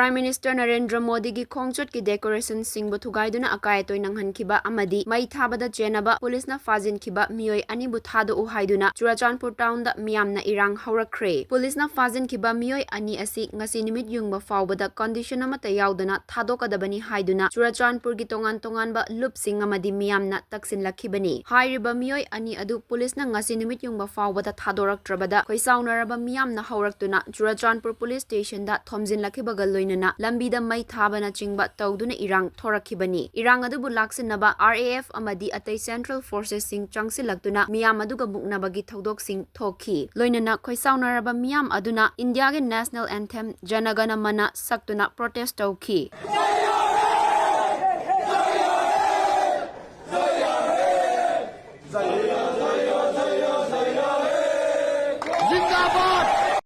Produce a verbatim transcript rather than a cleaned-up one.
Prime Minister Narendra ꯃꯣꯗꯤꯒꯤ ꯈꯣꯡꯆꯠꯀꯤ decorationꯁꯤꯡꯕꯨ ꯊꯨꯒꯥꯏꯗꯨꯅ ꯑꯀꯥꯏ ꯑꯇꯣꯏ ꯅꯪꯍꯟꯈꯤꯕ ꯑꯃꯗꯤ ꯃꯩ ꯊꯥꯕꯗ ꯆꯦꯟꯅꯕ ꯄꯨꯂꯤꯁꯅ ꯐꯥꯖꯤꯟꯈꯤꯕ ꯃꯤꯑꯣꯏ ꯑꯅꯤꯕꯨ ꯊꯥꯗꯣꯛꯎ ꯍꯥꯏꯗꯨꯅ ꯆꯨꯔꯆꯥꯟꯄꯨꯔ townꯗ ꯃꯤꯌꯥꯝꯅ ꯏꯔꯥꯡ ꯍꯧꯔꯛꯈ꯭ꯔꯦ꯫ ꯄꯨꯂꯤꯁꯅ ꯐꯥꯖꯤꯟꯈꯤꯕ ꯃꯤꯑꯣꯏ ꯑꯅꯤ ꯑꯁꯤ ꯉꯁꯤ ꯅꯨꯃꯤꯠ ꯌꯨꯡꯕ ꯐꯥꯎꯕꯗ condition ꯑꯃꯠꯇ ꯌꯥꯎꯗꯅ ꯊꯥꯗꯣꯛꯀꯗꯕꯅꯤ ꯍꯥꯏꯗꯨꯅ ꯆꯨꯔꯆꯥꯟꯄꯨꯔꯒꯤ ꯇꯣꯉꯥꯟ ꯇꯣꯉꯥꯟꯕ ꯂꯨꯞꯁꯤꯡ ꯑꯃꯗꯤ ꯃꯤꯌꯥꯝꯅ ꯇꯛꯁꯤꯟꯂꯛꯈꯤꯕꯅꯤ꯫ ꯍꯥꯏꯔꯤꯕ ꯃꯤꯑꯣꯏ ꯑꯅꯤ ꯑꯗꯨ ꯄꯨꯂꯤꯁꯅ ꯉꯁꯤ ꯅꯨꯃꯤꯠ ꯌꯨꯡꯕ ꯐꯥꯎꯕꯗ ꯊꯥꯗꯣꯔꯛꯇ꯭ꯔꯕꯗ ꯈꯣꯏꯁꯥꯎꯅꯔꯕ ꯃꯤꯌꯥꯝꯅ ꯍꯧꯔꯛꯇꯨꯅ ꯆꯨꯔꯆꯥꯟꯄꯨꯔ police stationꯗ ꯊꯣꯝꯖꯤꯟꯂꯛꯈꯤꯕꯒ ꯂꯣꯏꯅꯅ ꯂꯝꯕꯤꯗ ꯃꯩ ꯊꯥꯕꯅꯆꯤꯡꯕ ꯇꯧꯗꯨꯅ ꯏꯔꯥꯡ ꯊꯣꯔꯛꯈꯤꯕꯅꯤ꯫ ꯏꯔꯥꯡ ꯑꯗꯨꯕꯨ ꯂꯥꯛꯁꯤꯟꯅꯕ R A F ꯑꯃꯗꯤ ꯑꯇꯩ central forcesꯁꯤꯡ ꯆꯪꯁꯤꯜꯂꯛꯇꯨꯅ ꯃꯤꯌꯥꯝ ꯑꯗꯨꯒ ꯃꯨꯛꯅꯕꯒꯤ ꯊꯧꯗꯣꯛꯁꯤꯡ ꯊꯣꯛꯈꯤ꯫ ꯂꯣꯏꯅꯅ ꯈꯣꯏꯁꯥꯎꯅꯔꯕ ꯃꯤꯌꯥꯝ ꯑꯗꯨꯅ ꯏꯟꯗꯤꯌꯥꯒꯤ national anthem ꯖꯅ ꯒꯅ ꯃꯅ ꯁꯛꯇꯨꯅ protest ꯇꯧꯈꯤ꯫